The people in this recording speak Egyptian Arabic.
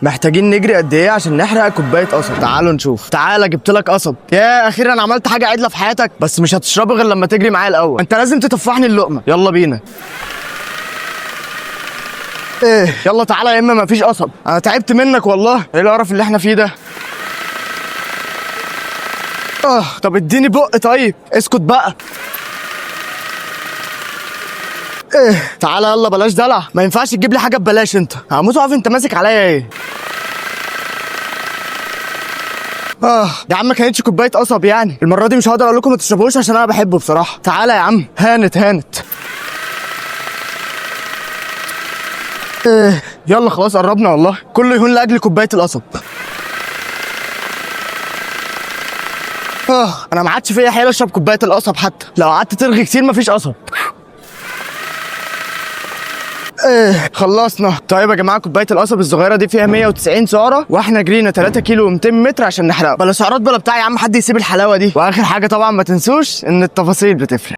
محتاجين نجري قد ايه عشان نحرق كوباية قصب؟ تعالوا نشوف. تعالى جبت لك قصب. يا اخيرا عملت حاجة عدله في حياتك، بس مش هتشربه غير لما تجري معايا الاول. انت لازم تطفحني اللقمة. يلا بينا. ايه يلا تعالى يا اما مفيش قصب. انا تعبت منك والله. ايه القرف اللي احنا فيه ده؟ طب اديني بق. طيب اسكت بقى. ايه تعالى يلا بلاش دلع، ما ينفعش تجيب لي حاجة ببلاش. انت هموت واقف، انت ماسك عليا ايه؟ يا عم ما كانتش كوباية قصب يعني. المرة دي مش هقدر اقول لكم ما تشربوش عشان انا بحبه بصراحة. تعالى يا عم، هانت هانت. يلا خلاص قربنا والله، كله يهون لاجل كوباية القصب. انا ما عادش فيا حيل اشرب كوباية القصب، حتى لو قعدت ترغي كتير مفيش قصب. خلصنا. طيب يا جماعة كوباية القصب الصغيرة دي فيها 190 سعره، واحنا جرينا 3 كيلو و200 متر عشان نحرقها. بلا سعرات بلا بتاع يا عم، حد يسيب الحلاوة دي. واخر حاجة طبعا ما تنسوش ان التفاصيل بتفرق.